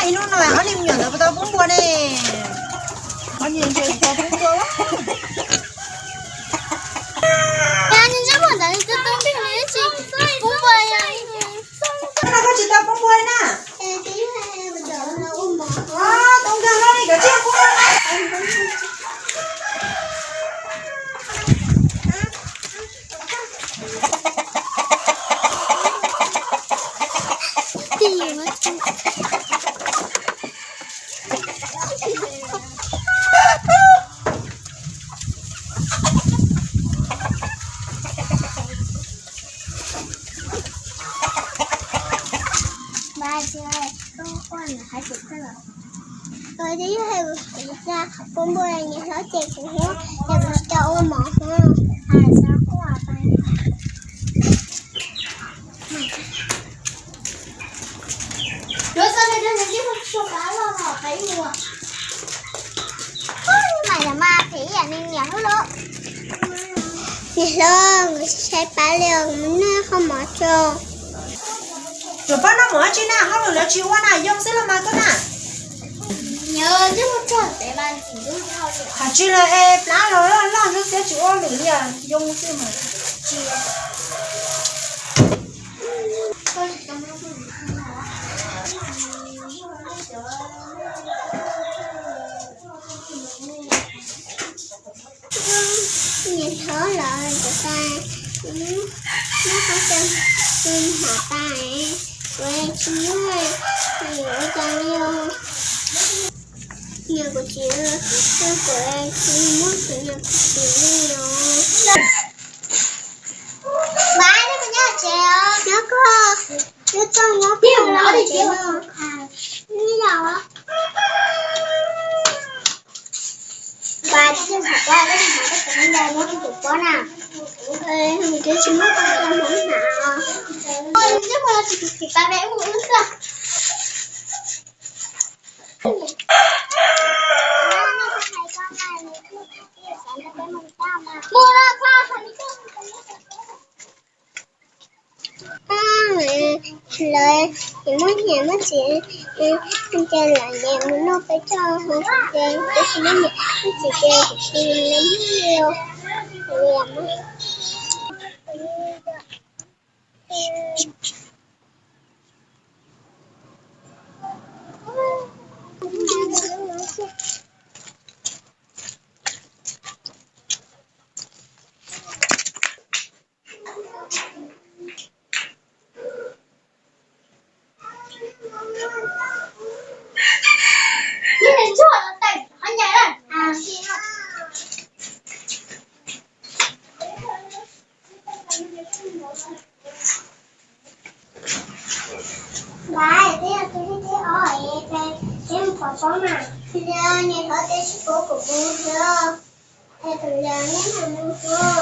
Ib hnub no ob niag me nyuam ntawd puas tau pub npua ne? Ob niag ntawd tsis tau pub npua. Ntsej muag ntawd twb tu nplig li tsis pub npua. No koj tsis tau pub npua na. Tau nkag no li koj tsis pub npua. Ua li yog hais kuv tsis tau pub npua, niam hlob ces kuv hlub ces kuv tsis tau ua mov hos. Niam hlob, kuv tsis saib pab li os, kuv mus noj qhov mov tso. Yuav pab noj mov dab tsi na, hauj lwm lawv tsis ua na, yoo xwb los mas koj na. Hais tsis los es plab los loj loj xwb, tsis ua hauj lwm li, yoo xwb mas. Niam hlob los tus tas, muab qhov coj tus hnav tas, kuv tsis muab, ua cas li os. Niam kuv txiv, kuv tsis muab kuv niam kuv txiv li os. Nyob koj, nyob koj, nyob koj, nyob koj, nyob koj. Ua, tsis tau hnav koj, koj tsis hnav koj tus hmoob ntawd muab kuv tus pob na. Kuv twb tsis muab koj tus hmoob hnav. Ntsej muag no tsis, kuv tsis pab peb ua wb xwb. Mus los koj. Lawv ces muab niam muab txiv, ces lawv niam mus noj peb caug hmo ces kuv tsis muab niam muab txiv ces kuv tsis muab li os. Npais, peb yog tus thib ob es peb mus pov pob mas, niam hlob twb tsis pub kuv mus thiab, es tus yog neb mam mus ua.